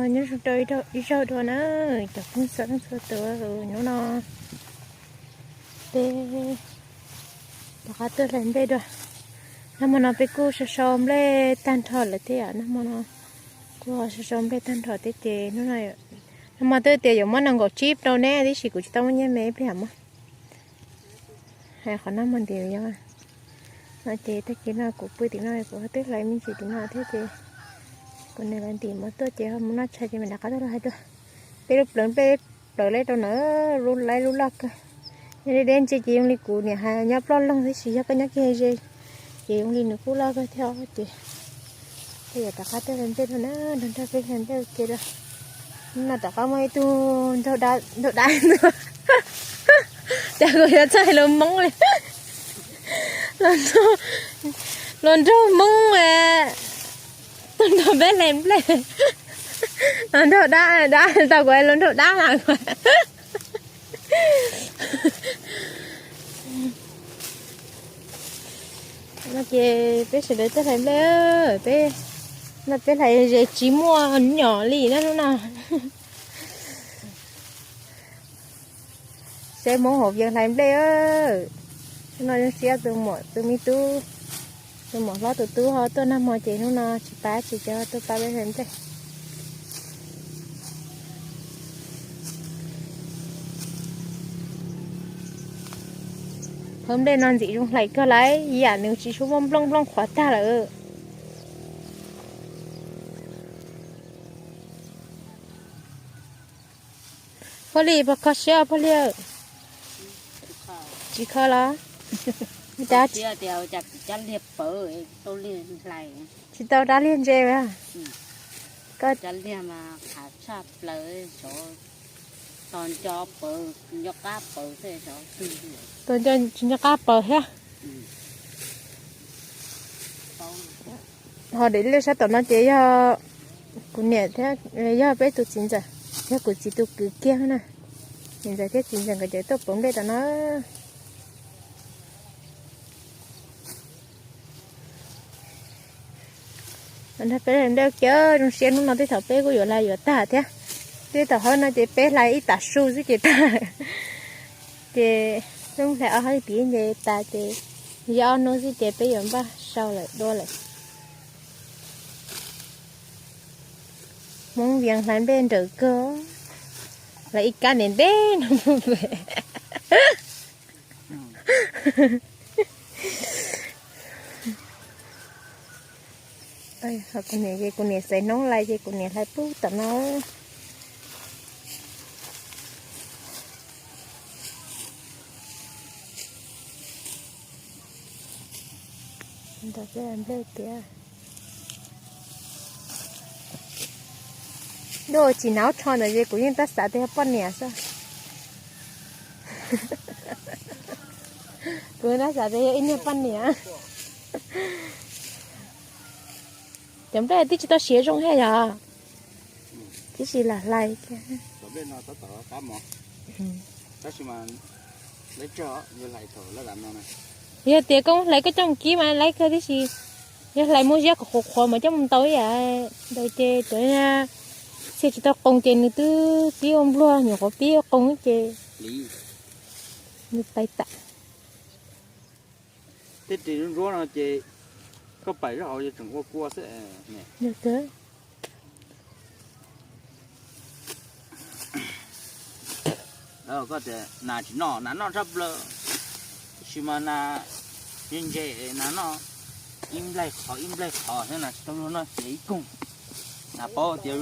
Nyob zoo rau ib zaug dua na, cov phooj ywg txhua leej txhua tus, hnub no peb rov qab tuaj hlais nplej dua. Nag hmo no peb kuj sau sau nplej tag nrho lawm thiab, nag hmo no kuj sau sau nplej tag nrho thiab ces hnub no, nag hmo twb tias yuav muab nees nkaum tsib rau neb tib si, kuv tsis tau muaj nyiaj me ib pliag mog. Hais qhov nag hmo ntim yog no ces tag kis no kuv pw tim no kuv twb hlais me ntsis tim no thiab ces kuv niam lawv ntim mov tuaj ces ho mus noj tshais ces mam rov qab tuaj los hais dua. Peb lub plawv nplej plaws lawm rau na, lub laib lub loj kawg. Nyob deb deb ntse ces zoo li kuv niam hais nyob ploj loog tab sis yog koj nyob kiag ze ces zoo li nws kuj loj kawg thiab ces peb yuav rov qab tuaj hlais nplej dua na, nrog nrog peb hlais nplej ua ke dua. Hnub no rov qab muaj ib tug nraug dab, nraug dab ntag, cas kuv yuav txawj hais lus Hmoob li. Los nraug, los nraug Hmoob, tuaj nrog peb hlais nplej. Los nraug dab, dab tau kuv hais los nraug dab na. No ces peb sawv daws tuaj hlais nplej, peb, no peb hlais ze tsis muaj nyom li na hnub no. Saib Hmoob hauv Vias hlais nplej. Hnub no zoo siab tus muam tus me tub, tus muam hlob tus tub ho tuaj nag hmo ces hnub no tsis pab tsis ces ho tuaj pab peb hlais nplej. Hauv nplej no ntxim zoo hlais kawg lauj, ib yam nws tsis tshua muaj nplooj, nplooj qhuav tag lawm. Pog Li, puas kho siab pog Li? Tsis kho los? Cas tsis tau dab liag ntse? Koj tos nco tsis nco qab paws thiab. Ho deb liaj sab tom no ces yog kuv niam thiab, yog peb tus txiv ntxawm, yog kuv txiv tus kwv kiag na. Txiv ntxawm thiab txiv ntxawm nkawd cov tuaj pauv nplej tom no. Nrog peb hlais nplej kiag, zoo siab hnub no tej thaum peb kuj yuav hlais yuav tag thiab. Tej thaum hauv no ces peb hlais ib tav su xwb ces tag. Ces peb mus hlais ob hab tim nce tas ces yog ob hnub xwb ces peb yuav npaj sau lawm dua lawm. Hmoob Vias hlais nplej nrawm kawg, hlais ib kab ntev ntev no. Kuv niam ces kuv niam xaiv hnub hlais ces kuv niam hlais pub tom no. Nrog peb hlais nplej tiag. Dua tsis hnav tsho ntawd ces kuv yeej tab xav tias yog poj niam xwb. Kuv tab xav tias yog ib niag poj niam. Cov nplej twb tsis tau siav zoo thiab yog, tib si lam hlais. Yog tias koj hlais koj coj mus kib mas laib kawg tib si, yog hlais muaj ziab kom qhuav qhuav mas coj mus ntaus ib yam ntawd ces cov txhia tsis tau qoos ces nws twb pib ua npluag, nyuam qhuav pib ua qoos ces nws pais tam. Tej ris ntsuab no ces koj pais zoj hauv yog tseem ua kua xwb. Koj tias nas tsis noj, nas noj tshaj plaws, tab sis mas nas ntse ntse, nas noj ib nplaig qhov ib nplaig qhov thiab nas tsis tau luag noj ces ib koog, nas paub tias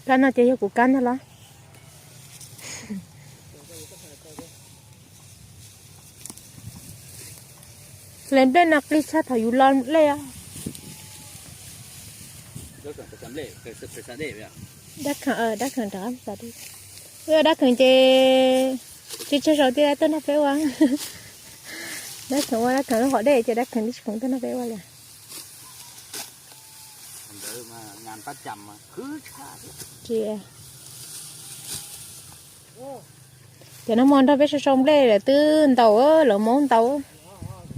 Kab no ces yog kuv kab ntag los? Hlais nplej no qis tshaj thaum yus lo nplej os. Dab kheem, dab kheem rov qab xav dej. Dab kheem ces tsis tseg zaum tias tuaj nrog peb ua. Dab kheem ua dab kheem lub hom dej ces dab kheem twb tsis khoom tuaj nrog peb ua li. Ces nag hmo nrog peb sau sau nplej lawm twb ntaus, lawv Hmoob ntaus.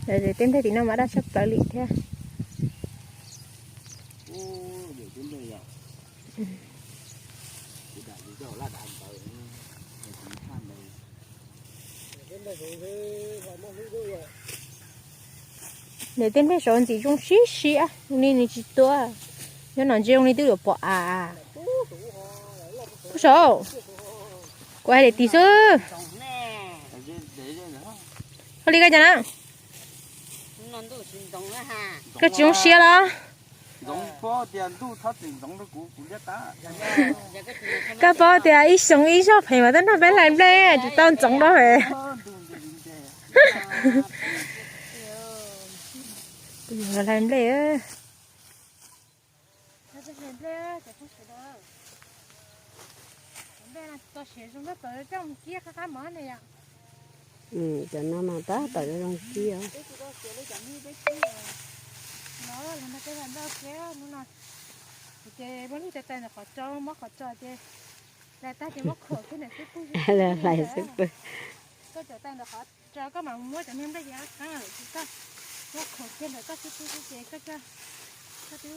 Tej nplej tim no mas daj tshaj plaws li thiab. Ntawm tej nplej saud ntxim zoo siab siab, zoo li nws tsis tuaj. Nyob no ntsia zoo li twb yuav pom av. Kuv saud, kuv hais daim tis xwb. Ua li koj cas na? Koj tsis zoo siab los? Koj paub tias ib xyoo ib zaug pheem mas tab nrog peb hlais nplej tsis tau ntxoov dua pem. Hlais nplej. Cov no mas tab tom zoo zoo kib os. Ces muab lub tais tais ntawm qhov tso, muab qhov tso ces, tais tag ces muab khuam kiag ntawm xub pwg xwb ces. Koj cov tais ntawm qhov tso koj mam muab cov niag nplej ces qab qab lawm ces koj muab khuam kiag ntawm koj xub pwg xwb ces koj, koj twb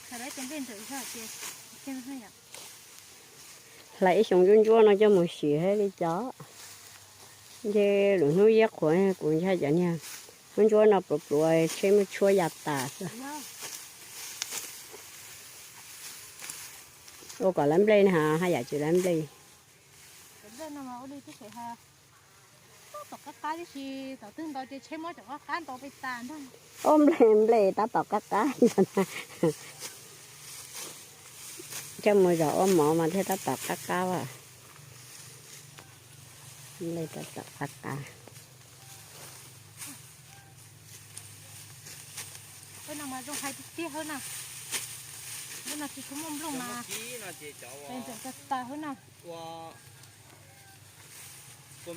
hlais lawm cov nplej ntawm zog ces. Hlais ib xyoo ntsuab ntsuab no coj mus sim thiaj li cov. Ntshe lwm hnub ziab qhuav kuv ntshai cov niag ntsuab ntsuab no pluav pluav tsheb muab tshuab ya tas xwb. Ua kom lawv nplej ne, haj yam tsis lawv nplej. Ua nplej nplej tab tom qab qab. Coj mus zom ua mov mas thiaj tab tom qab qab as. Nplej tab tom qab qab. Hawb no mas zoo hais tiag tiag hawb no. Hawb no tsis tshua muaj nplooj mas ntxim tas tas hawb no. Kua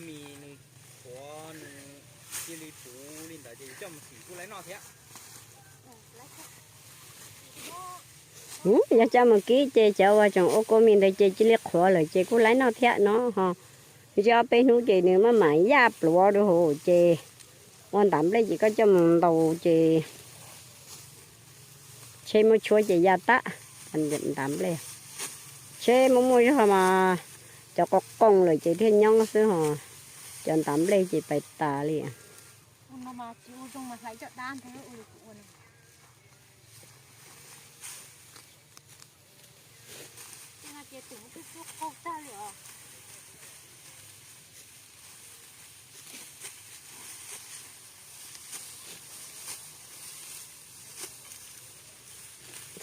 mis nws qhuav nws cia li puv li ntawd ces coj mus xim kuj laib noj thiab. Yog coj mus kib ces cov uas tseem ua kua mis ntawd ces cia li qhuav lawm ces kuj laib noj thiab no ho. Ntsia ob peb hnub ces nws maj mam yaj pluav rau hauv ces ua ntav nplej ces koj coj mus ntaus ces tsheb muab tshuab ces ya tag ntav nplej. Tsheb muaj muaj zog mas cov qos qoos lawm ces thiaj nyob xwb ho, cov ntav nplej ces pais tas li.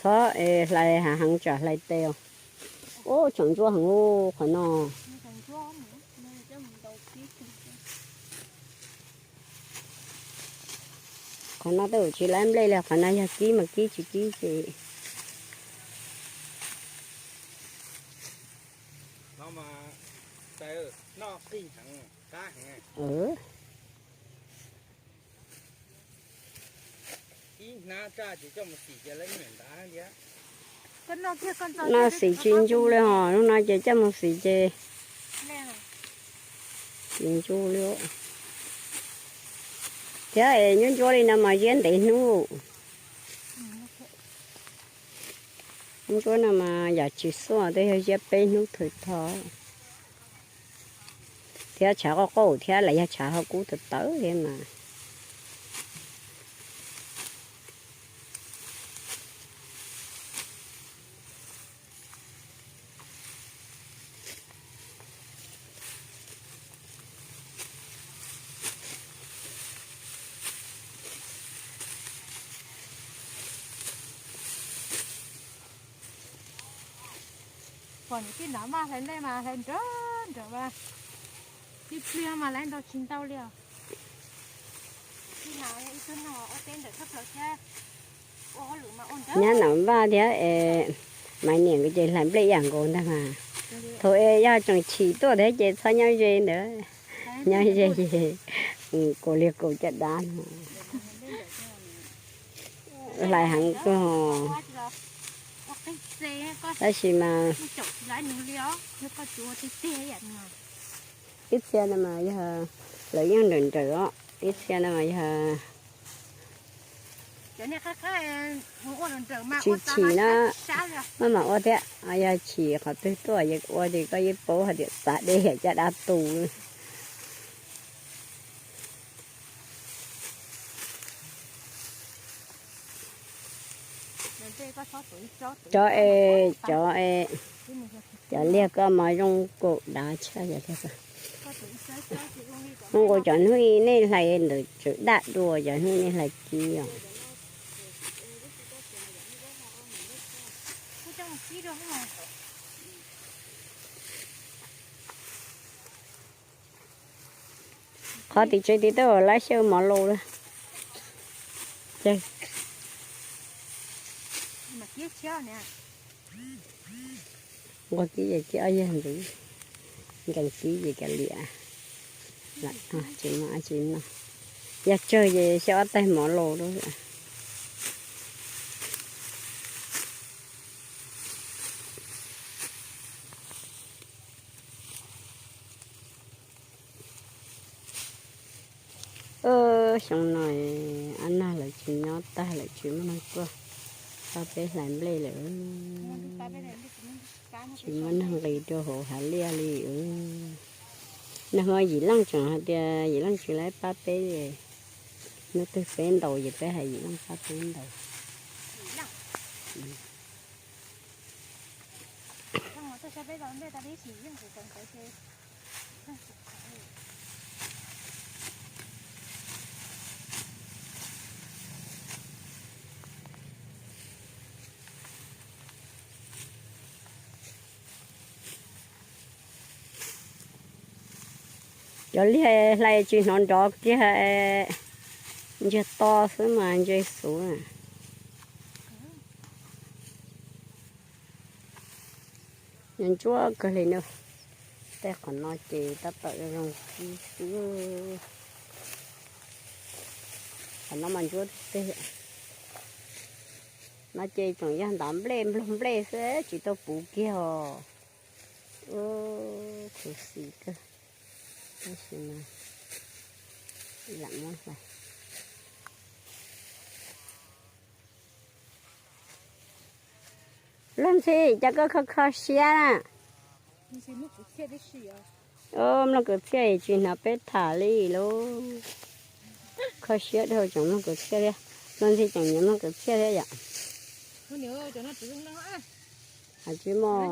Txhob hlais hav heev tsam hlais tes. Ub, tseem ntsuab heev qhov no. Qhov no tej zaum tsis laib nplej li, qhov no yog kib mas kib, tsis kib ces. Noj xim tsis ntsuj li hos, hnub no ces coj mus xim ces tsis ntsuj li. Thiab es ntsuab ntsuab li no mas ziab ntev hnub. Ntsuab no mas yam tsis xuaj tej yog ziab peb hnub thawm tho. Thiab tshav qoj qauj thiab los yog tshav ho kub tawv tawv thiab mas. Pom niam tij nrad mas hlais nplej mas hlais nrawm nrawm mas, tib pliag mas laib ntau tsis ntau li os. Nyab Nam Vaj thiab es Maiv niam nkawd ces hlais nplej ib yam nkaus ntag mas. Thaum es yog tseem chim tuaj thiab ces txhob nyob ze ntawd, nyob ze ces kaus liag kaus caj dab no. Hlais heev kawg. Tab sis mas ib txhia no mas yog lawv yeej nrawm nrawm os. Ib txhia no mas yog tsis chim no, maj mam ua thiab, yog chim qhov twg tuaj ces ua ces koj yeej paub hais tias txav deb yam caj dab tu. Cov es, cov es, cov liag koj mas zoo nkaus dav tshaj cov liag koj. Zoo nkaus cov hnub nej hlais ntawd tseem daj dua cov hnub nej hlais kib os. Qhov tim tsev tim tau lab xyaw mov laus lawm. Nqua kib ces kib ob yawg ntxiv, nkees kib ces kav liam, tsis muaj dab tsi noj. Yog tsawg ces xyaw ob taig mov laus lawm. Xyoo no ab nag lawv tsis nyob tag lawm tsis muaj neeg tuaj pab peb hlais nplej lawm. Tsis muaj neeg nqis rau hauv hav liaj li. Nag hmo Yim Leej tseem hais tias Yim Leej tsis laib pab peb, hnub twg peb ntaus ces peb hais Yim Leej pab peb ntaus. Cov liag hlais tsis hnov nrov kiag, ntsiag to xwb mas ntse xuv. Nws ntsuab kawg li na. Tej qhov no ces tab tom zoo zoo xwb. Qhov no mas ntsuab tiag tiag. No ces tseem yog ntav nplej nplog nplej xwb tsis tau puv kiag os. Ua khuv xim kawg. Tab sis mas lam muab hlais. Luag ntxhi, cas koj kho kho siab na? Mloog kwv txhiaj tsis hnov peb tham li lauj. Kho siab dhau tseem mloog kwv txhiaj thiab. Luag ntxhi tseem nyiam mloog kwv txhiaj thiab yom. Tsis muaj.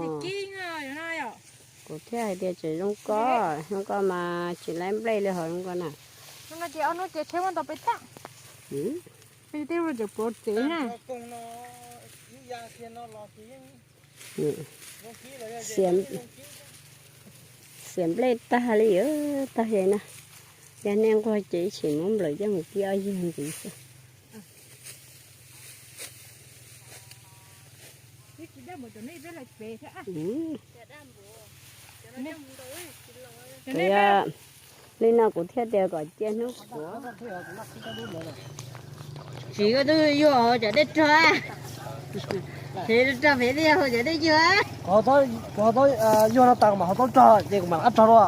Kuv thiaj hais tias tseem zoo koj, zoo koj mas tsis laib nplej li hos zoo koj na. Xiam nplej tag li, tag li na. Yog nej nquag ces ib tsis muab nplawm coj mus kib ob yawg ntxiv xwb. Li no kuv thiaj tias kom cia hnub qhuav. Tsis koj twb yuag cov dej rog, ces rog pem thiaj haus cov dej yuag. Kuv ho tau yuag no tas mas ho tau rog ces kuv mam qab rog dua.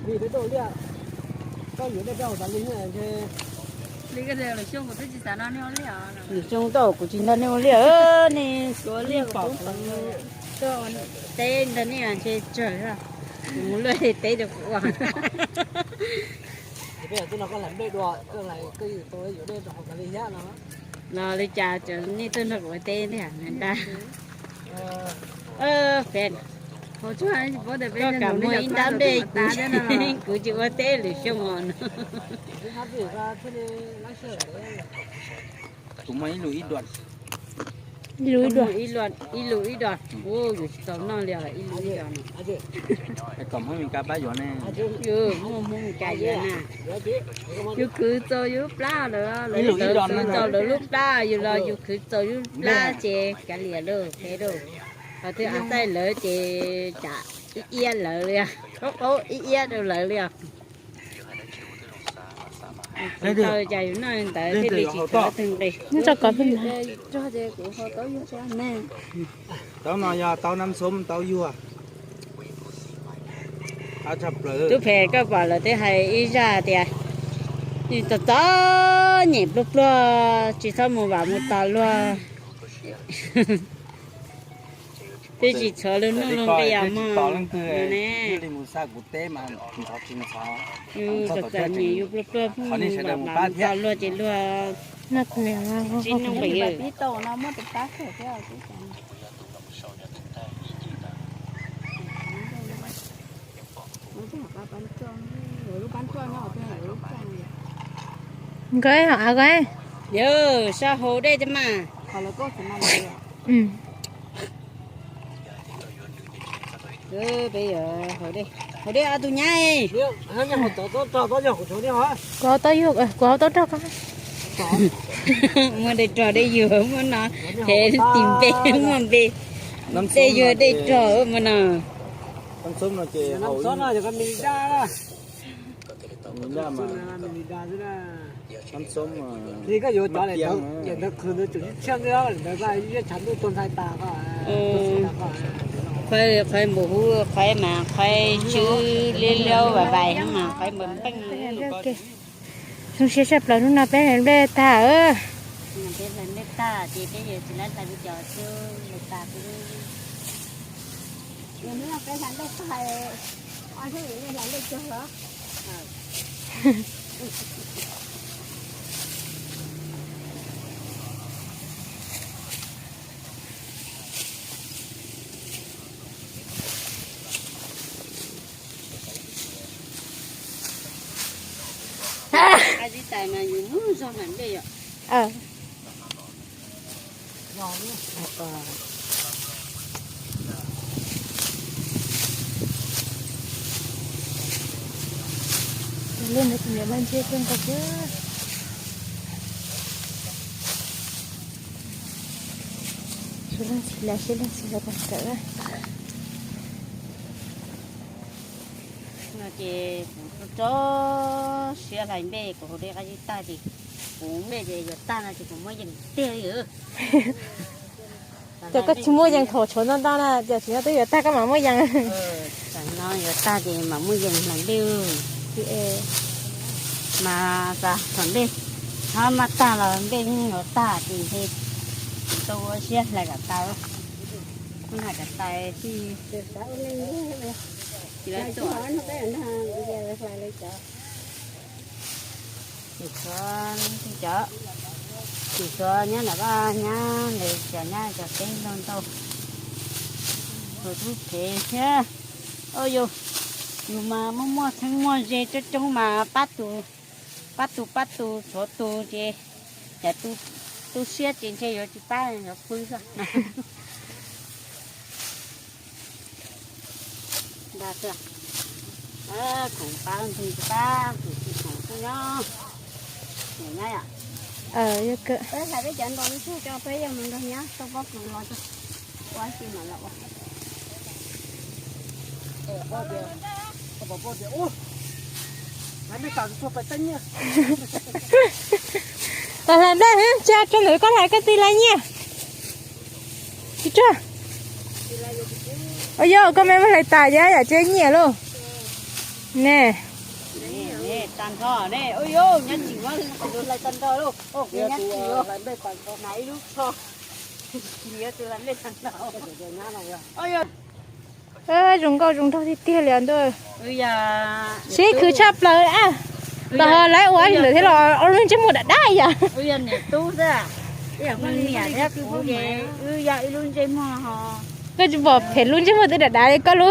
Li peb tau liaj, koj yuav dej rau tas li ntshe. Li koj tias lwm xyoo kuv twb tsis xav noj nej ua liaj. Lwm xyoo tau kuv tsis nrog nej ua liaj, nej ua liaj kuv pom kuv teb nrog nej ntshe tsawg, kuv mus luaj teb rau kuv ua. Peb twb no koj hlais nplej dua, koj hlais koj yuav tau yuav dej rau hauv tas li thiab no. Los li cas nej tuaj nrog kuv ua teb thiab ntag. Pem hauv tsuag paub tias peb kam muaj ib nrab nplej kuv tsis ua teb lwm xyoo os no. Kuv muaj ib lus ib duam. Ib lus ib do. Ib lus ib do. Yus tsis tau noj li os, ib lus ib do no. Kom Hmoob Mes Kas pab yuav ne. Yus muaj Hmoob Mes Kas yuav na. Yus khwv txaus yus lub plab lawm, lawv khwv txaus lawv lub plab, yus los yus khwv txaus yus lub plab ces kav liam lauj, phem lauj. Qhov twg av xaij lawv ces tsam ib iab lawv li, qaub qaub ib iab rau lawv li os. Tau cas yus noj ntawd thiaj li tsis txhob twg nqi. Nrog kov peb na. Taub no yog taub nab xoob taub yuag. Tub phem, koj pom lawv twb hais ib zaj tias txom txom nyem pluag pluag, tsis txhob mus vam mus tod luag. Twb tsis txhuav lub nuj lub nqi os mog. Yus txom txom nyem yus pluag pluag, vam mus tod luag ces luag tsis noj nqi. Nkawd ho av nkawd. Yog sab hauv dej thiab mas. Peb yog hauv dej, hauv dej ob tug nyab. Kuv hauv tau yug, kuv hauv tau rog koj. Muaj dej rog dej yuag muaj no, phem tim npe muaj npe. Dej yuag dej rog muaj no. Qhuav npaum hub qhuav mas qhuav tswb liab liab vas vais mas qhuav npeej npeej. Zoo siab tshaj plaws hnub no peb hlais nplej tag. Qab zib tais mas yus muab zog hlais nplej yom. Tus lej ntawd tus niam laj ntsia kawg nkaus thiab. Sawv leej txiv lawv sawv leej txiv lawv pais kawm. No ces kuv tso siab hlais nplej, kuv hauv dej qab zib tag ces kuv nplej ces yuav tag no ces kuv muab yees tiag li. Ces koj tsis muaj yees thaum tshuav ntau ntau na, ces tsis nyob twb yuav tag koj mam muaj yees. Tam no yuav tag ces mam muaj yees hlais nplej. Mas xav kom nplej hab maj tag los nplej yeej yuav tag ces ntshe kuv tau ua siab hlais kom tau, hlais kom tau tij. Tsis tshuav, tsis tshuav nyab nram vaj nyab ntawd cov nyab cov teb ntau ntau, txhua tub phem thiab. Au yus, yus mas muaj muaj txheeb muaj ze coob coob mas pab tus, pab tus pab tus tshuav tus ces, cas tu siab ces ntshe yuav tsis pab yuav pw xwb. Nta xwb, khoom pab ntxwg tsis pab, khoom tsis khoom xwb nyob. Niam nyab yom, peb hlais peb cov ntaus li tsuag tso peb yuav mus nrog nyab tau pob kws los tso, ua si mam los ua. Hlais nplej tsa rau ntawd koj hlais koj tij laug nyiaj. Tsis tsuag. Yog koj me muab hlais tas yam tsev nyiaj lauj. Ne. Zoo nkauj zoo nraug tiag tiag li ntuj. Sib khwv tshaj plaws a. Los ho lawv ua lawm thiab los ua lub ntsej muag dav dav yam. Koj tsis pom phem lub ntsej muag twb dav dav li koj lub.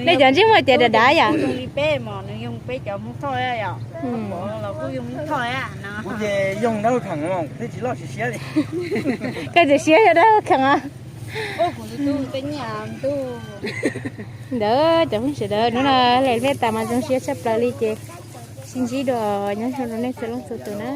Nej cov ntsej muag ces dav dav yam. Peb cov Hmoob Thoj yom, los kuj yog Hmoob Thoj no. Kuv ces yog dab laug kheem, tej tsis loj tsis siab li. Koj tsis siab yog dab laug kheem os. Ntawd cov phooj ywg sawv daws, hnub no hle mej tas mas zoo siab tshaj plaws li ces sib ntsib dua, nyob zoo rau nej txhua leej txhua tus na.